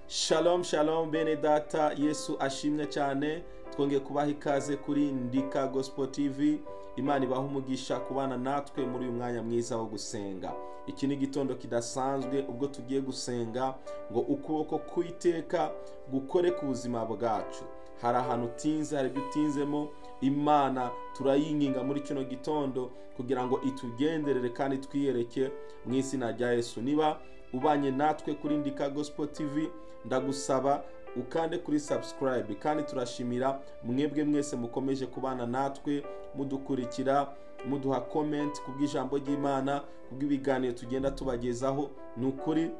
Shalom shalom bene data, Yesu ashimwe cyane. Twongeye kubaha ikaze kuri Ndika Gospel TV. Imana ibaha umugisha kubana natwe muri uyu mwanya mwiza wo gusenga. Iki ni igitondo kidasanzwe ubwo tugiye gusenga ngo ukuboko kw'Uwiteka gukore ku buzima bwacu. Hari ahantu utinze, hari ibyo utinzemo, Imana turayinginga muri kino gitondo kugira ngo itugenderere kandi twiyereke mu izina rya Yesu. Niba ubanye natwe kuri Ndika Gospel TV, ndagusaba ukande kuri subscribe, kandi turashimira mwebwe mwese mukomeje kubana natwe, mudukurikira, muduha comment kubw'ijambo ry'Imana, kubw'ibiganiro tugenda tubagezaho. Ni ukuri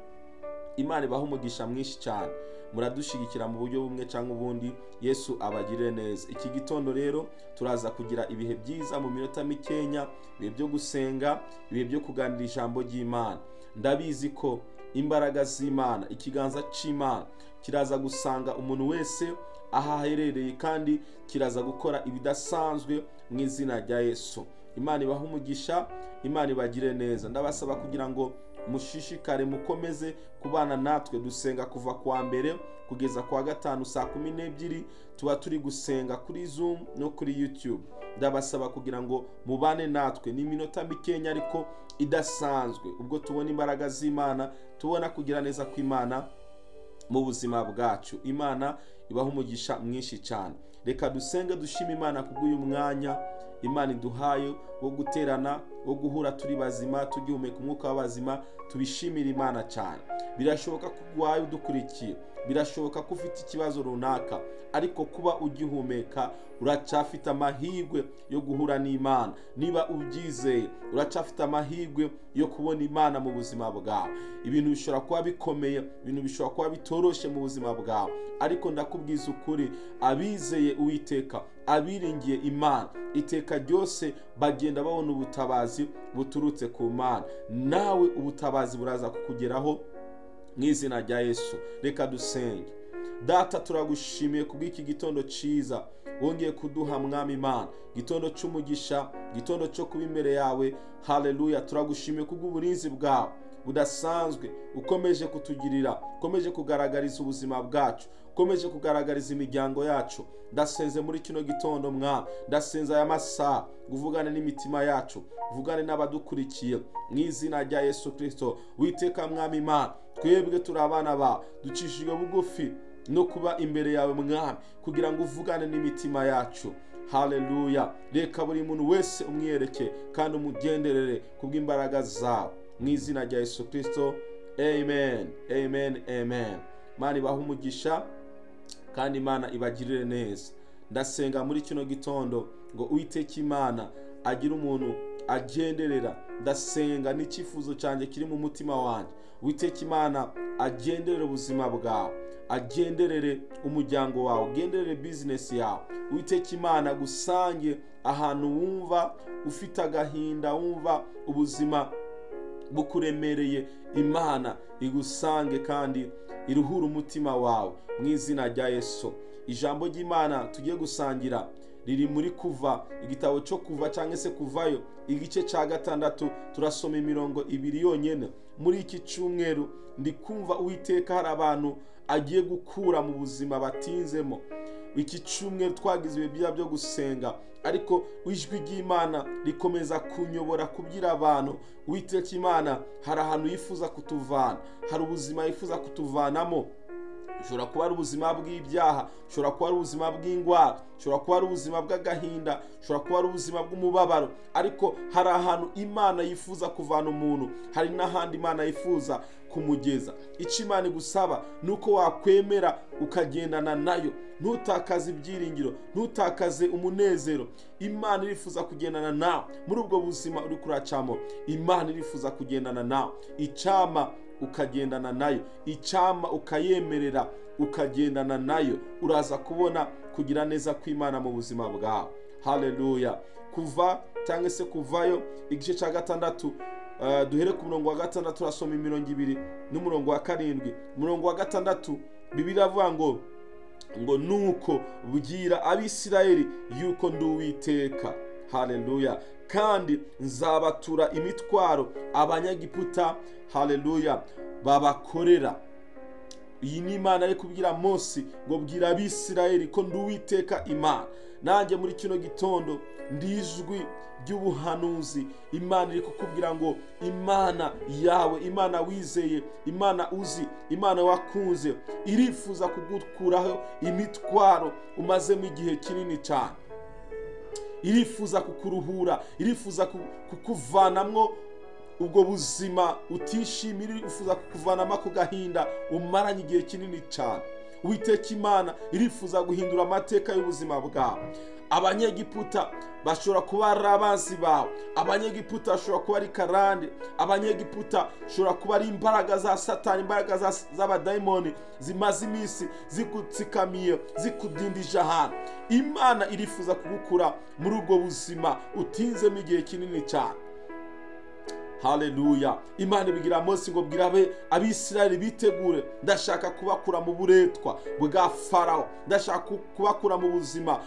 Imana ibaha umugisha mwinshi cyane, muradushigikira mu buryo bumwe cyangwa ubundi. Yesu abagirire neza. Iki gitondo rero turaza kugira ibihe byiza mu minota mikenya, ibihe byo gusenga, ibihe byo kuganira ijambo ry'Imana. Ndabizi ko imbaraga z'Imana, ikiganza cy'Imana kiraza gusanga umuntu wese aho aherereye, kandi kiraza gukora ibidasanzwe mu izina rya Yesu. Imana ibahe umugisha, Imana ibagire neza. Ndabasaba kugira ngo mushishikare, mukomeze kubana natwe. Dusenga kuva kuwa mbere kugeza kuwa gatanu saa 12, tuba turi gusenga kuri Zoom no kuri YouTube. Ndabasaba kugira ngo mubane natwe, ni iminota mikenya ariko idasanzwe, ubwo tubona imbaraga z'Imana, tubona kugira neza kw'Imana mu buzima bwacu. Imana ibaha umugisha mwinshi cyane. Reka dusenge dushime Imana kubw'uyu mwanya Imana iduhaye wo guterana, wo guhura turi bazima, tugihumeka umwuka w'abazima. Tubishimira Imana cyane. Birashoboka ko urwaye udukurikiye, birashoboka ko ufite ikibazo runaka, ariko kuba ugihumeka uracyafite amahirwe yo guhura n'Imana. Niba ubyizeye, uracyafite amahirwe yo kubona Imana mu buzima bwawe. Ibintu bishobora kuba bikomeye, ibintu bishobora kuba bitoroshye mu buzima bwawe, ariko ndakubwiza ukuri, abizeye Uwiteka, abiringiye Imana, iteka ryose bagenda babona ubutabazi buturutse ku Mana. Nawe ubutabazi buraza kukugeraho mu izina rya Yesu. Reka dusenge. Data, turagushimiye kubw'iki gitondo cyiza wongeye kuduha, Mwami Imana, gitondo cy'umugisha, gitondo cyo kuba imbere yawe. Haleluya. Turagushimiye kubw'uburinzi bwawe budasanzwe ukomeje kutugirira, ukomeje kugaragariza ubuzima bwacu, ukomeje kugaragariza imiryango yacu. Ndasenze muri kino gitondo, Mwami, ndasenze aya masaha uvugane n'imitima yacu, uvugane n'abadukurikiye mu izina rya Yesu Kristo. Witeka Mwami Imana, twebwe turi abana bawe, ducishijwe bugufi no kuba imbere yawe, Mwami, kugira ngo uvugane n'imitima yacu. Haleluya. Reka buri muntu wese umwiyereke kandi umugenderere kubw'imbaraga zawe mu izina rya Yesu Kristo. Amen, amen, amen. Imana ibahe umugisha kandi Imana ibagirire neza. Ndasenga muri kino gitondo ngo Uwiteka Imana agire umuntu agenderera. Ndasenga n'icyifuzo cyanjye kiri mu mutima wanjye, Uwiteka Imana agenderere ubuzima bwawe, agenderere umuryango wawe, agenderere bizinesi yawe. Uwiteka Imana agusange ahantu wumva ufite agahinda, wumva ubuzima bukuremereye. Imana igusange kandi iruhure umutima wawe mu izina rya Yesu. Ijambo ry'Imana tugiye gusangira riri muri Kuva, igitabo cyo Kuva cyangwa se Kuvayo, igice cya 6, turasoma imirongo 2 yonyine. Muri iki cyumweru ndi kumva Uwiteka hari abantu agiye gukura mu buzima batinzemo. Iki cyumweru twagize ibihe byo gusenga, ariko ijwi ry'Imana rikomeza kunyobora kubyira abantu. Uwiteka Imana hari ahantu yifuza kutuvana, hari ubuzima yifuza kutuvanamo. Ushobora kuba ari ubuzima bw'ibyaha, ushobora kuba ari ubuzima bw'indwara, ushobora kuba ari ubuzima bw'agahinda, ushobora kuba ari ubuzima bw'umubabaro, ariko hari ahantu Imana yifuza kuvana umuntu, hari n'ahandi Imana yifuza kumugeza. Icyo Imana igusaba ni uko wakwemera ukagendana nayo, ntutakaze ibyiringiro, ntutakaze umunezero. Imana irifuza kugendana nawe muri ubwo buzima uri kuracamo. Imana irifuza kugendana nawe, icyama ukagendana nayo, icyama ukayemerera ukagendana nayo, uraza kubona kugira neza kw'Imana mu buzima bwawe. Haleluya. Kuva cyangwa se Kuvayo igice cya 6, duhere ku murongo wa 6, turasoma imirongo 2 n'umurongo wa 7. Umurongo wa 6, Bibiliya iravuga ngo nuko bwira Abisirayeli yuko ndi Uwiteka. Haleluya. Kandi nzabatura imitwaro Abanyagiputa, haleluya, babakorera. Iyi ni Imana ari kubwira Mose ngo bwira Abisirayeli ko ndi Uwiteka Imana. Nanjye muri kino gitondo ndijwi ry'ubuhanuzi, Imana iri kukubwira ngo Imana yawe, Imana wizeye, Imana uzi, Imana wakunze, irifuza kugukuraho imitwaro umazemo igihe kinini cyane. Irifuza kukuruhura, irifuza kukuvanamwo ubwo buzima utishimira, irifuza kukuvanamo ako gahinda umaranye igihe kinini cyane. Uwiteka Imana irifuza guhindura amateka y'ubuzima bwawe. Abanyegiputa bashobora kuba ari abanzi bawe, abanyegiputa bashobora kuba ari karande, abanyegiputa bashobora kuba ari imbaraga za Satani, imbaraga z'abadayimoni zimaze iminsi zigutsikamiye, zikudindije ahantu. Imana irifuza kugukura muri ubwo buzima utinzemo igihe kinini cyane. Haleluya. Imana ibwira Mose ngo bwira Abisirayeli bitegure, ndashaka kubakura mu buretwa bwa Farawo, ndashaka kubakura mu buzima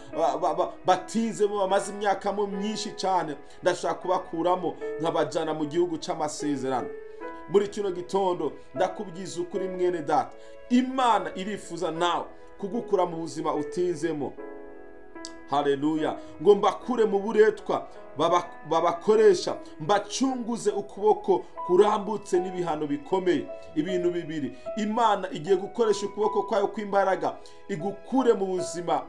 batinzemo bamaze imyaka myinshi cyane, ndashaka kubakuramo nkabajyana mu gihugu cy'amasezerano. Muri kino gitondo ndakubwiza ukuri mwene data, Imana irifuza nawe kugukura mu buzima utinzemo. Haleluya. Ngo mbakure mu buretwa babakoresha, mbacunguze ukuboko kurambutse n'ibihano bikomeye. Ibintu bibiri, Imana igiye gukoresha ukuboko kwayo kw'imbaraga igukure mu buzima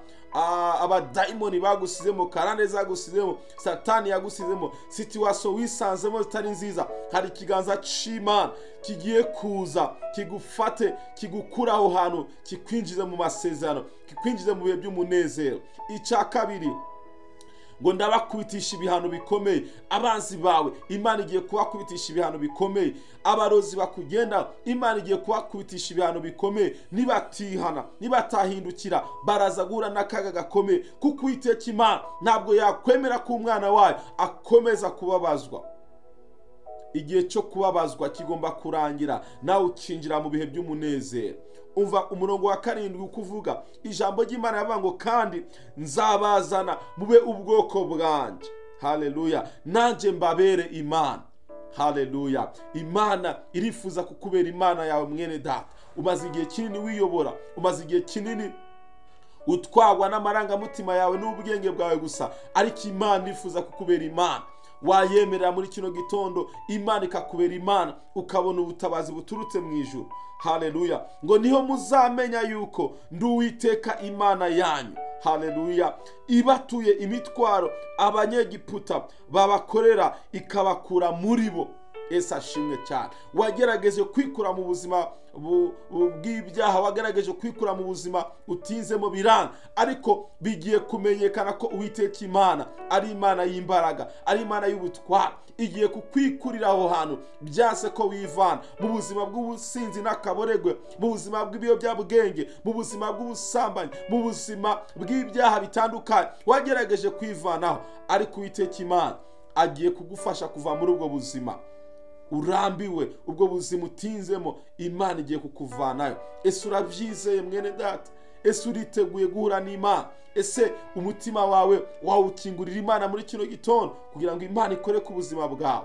abadayimoni bagusizemo, karande zagusizemo, Satani yagusizemo, situation wisanzemo zitari nziza. Hari ikiganza c'Imana kigiye kuza kigufate, kigukura aho hantu, kikwinjize mu masezerano, kikwinjize mu bihe by'umunezero. Icya kabiri, ngo ndabakubitisha ibihano bikomeye. Abanzi bawe Imana igiye kubakubitisha ibihano bikomeye. Abarozi bakugenda Imana igiye kubakubitisha ibihano bikomeye. Nibatihana, nibatahindukira, baraza guhura n'akaga gakomeye, kuko Uwiteka Imana ntabwo yakwemera ko umwana wayo akomeza kubabazwa. Igihe cyo kubabazwa kigomba kurangira, nawe ukinjira mu bihe by'umunezero. Umva umurongo wa 7 ukuvuga ijambo ry'Imana yavuga ngo kandi nzabazana mube ubwoko bwanjye. Haleluya. Nanjye mbabere Imana. Haleluya. Imana irifuza kukubera Imana yawe mwene data. Umaze igihe kinini wiyobora, umaze igihe kinini utwagwa n'amarangamutima yawe n'ubwenge bwawe gusa, ariko Imana irifuza kukubera Imana. Wayemerera muri kino gitondo Imana ikakubera Imana, ukabona ubutabazi buturutse mu ijuru. Haleluya. Ngo niho muzamenya yuko ndi Uwiteka Imana yanyu. Haleluya. Ibatuye imitwaro abanyegiputa babakorera ikabakura muri bo. Yesu ashimwe cyane. Wagerageje kwikura mu buzima bw'ibyaha, wagerageje kwikura mu buzima utinzemo biranga, ariko bigiye kumenyekana ko Uwiteka Imana ari Imana y'imbaraga, ari Imana y'ubutware. Igiye kukwikurira aho hantu byase ko wivana mu buzima bw'ubusinzi n'akaboregwe, mu buzima bw'ibiyobyabwenge, mu buzima bw'ubusambanyi, mu buzima bw'ibyaha bitandukanye wagerageje kwivanaho, ariko Uwiteka Imana agiye kugufasha kuva muri ubwo buzima urambiwe, ubwo buzima utinzemo. Imana igiye kukuvanayo. Ese urabyizeye mwene data? Ese uriteguye guhura n'Imana? Ese umutima wawe wawukingurira Imana muri kino gitondo kugira ngo Imana ikore ku buzima bwawe?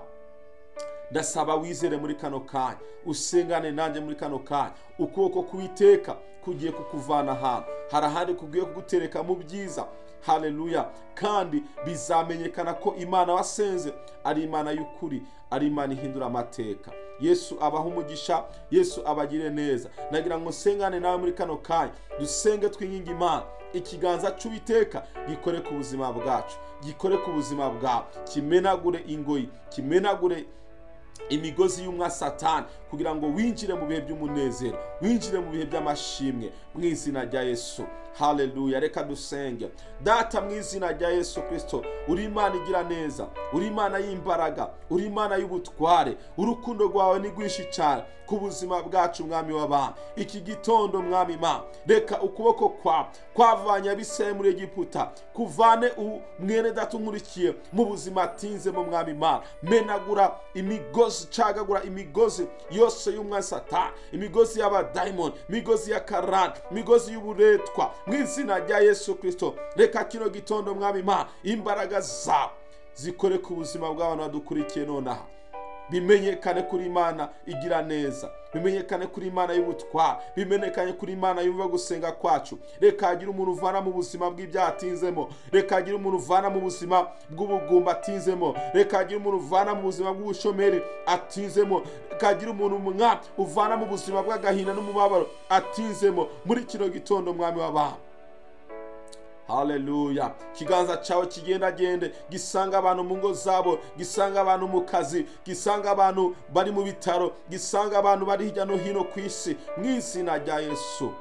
Ndasaba wizere muri kano kanya, usengane nanjye muri kano kanya. Ukuboko k'Uwiteka kugiye kukuvana ahantu, hari ahandi kugiye kugutereka mu byiza. Haleluya. Kandi bizamenyekana ko Imana wasenze ari Imana y'ukuri, ari Imana ihindura amateka. Yesu abaha umugisha, Yesu abagire neza. Nagira ngo nsengane nawe muri kano kanya, dusenge twinginga Imana ikiganza cy'Uwiteka gikore ku buzima bwacu, gikore ku buzima bwawe, kimenagure ingoyi, kimenagure imigozi y'umwa Satani, kugira ngo winjire mu bihe by'umunezero, winjire mu bihe by'amashimwe mu izina rya Yesu. Haleluya. Reka dusenge. Data, mu izina rya Yesu Kristo, uri Imana igira neza, uri Imana y'imbaraga, uri Imana y'ubutware. Urukundo rwawe ni rwinshi cyane ku buzima bwacu mwami w'abantu. Iki gitondo mwami Imana, reka ukuboko kwawe kwavanye Abisirayeli muri Egiputa kuvane mwene data unkurikiye mu buzima atinzemo mwami Imana. Menagura imigozi, cagagura imigozi yose y'umwa Satani, imigozi y'abadayimoni, imigozi ya karande, imigozi y'uburetwa, mu izina rya Yesu Kristo. Reka kino gitondo mwami Imana imbaraga zawe zikore ku buzima bw'abantu badukurikiye nonaha. Bimenyekane kuri Imana igira neza, bimenyekane kuri Imana y'ubutwari, bimenyekane kuri Imana yumva gusenga kwacu. Reka hagire umuntu uvana mu buzima bw'ibyaha atinzemo, reka hagire umuntu uvana mu buzima bw'ubugumba atinzemo, reka hagire umuntu uvana mu buzima bw'ubushomeri atinzemo, reka hagire umuntu uvana mu buzima bw'agahinda n'umubabaro atinzemo muri kino gitondo, Mwami w'abantu. Haleluya. Ikiganza cyawe kigendagende, gisanga abantu mu ngo zabo, gisanga abantu mu kazi, gisanga abantu bari mu bitaro, gisanga abantu bari hirya no hino ku isi, mu izina rya Yesu.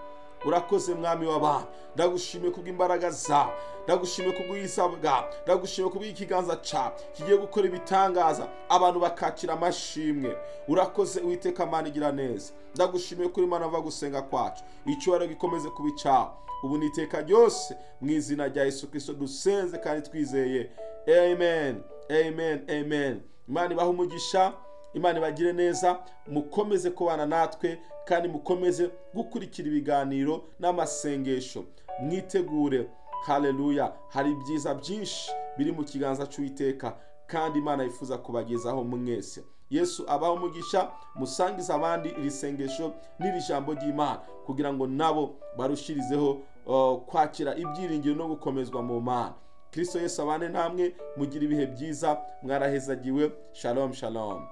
Urakoze Mwami w'abantu, ndagushimiye kubw'imbaraga zawe, ndagushimiye kubw'ubwiza bwawe, ndagushimiye kubw'ikiganza cyawe kigiye gukora ibitangaza, abantu bakakira amashimwe. Urakoze Uwiteka Mana igira neza, ndagushimiye kuri Imana va gusenga kwacu, icyubahiro gikomeze kuba icyawe ubu n'iteka ryose, mu izina rya Yesu Kristo dusenze kandi twizeye. Amen, amen, amen. Imana ibahe umugisha, Imana ibagire neza, mukomeze kubana natwe kandi mukomeze gukurikira ibiganiro n'amasengesho. Mwitegure. Haleluya. Hari ibyiza byinshi biri mu kiganza cy'Uwiteka kandi Imana yifuza kubagezaho mwese. Yesu abaho umugisha, musangize abandi iri sengesho n'iri jambo ry'Imana kugira ngo nabo barushirizeho kwakira ibyiringiro no gukomezwa mu Mana. Kristo Yesu abane namwe, mugire ibihe byiza, mwarahezagiwe. Shalom, shalom.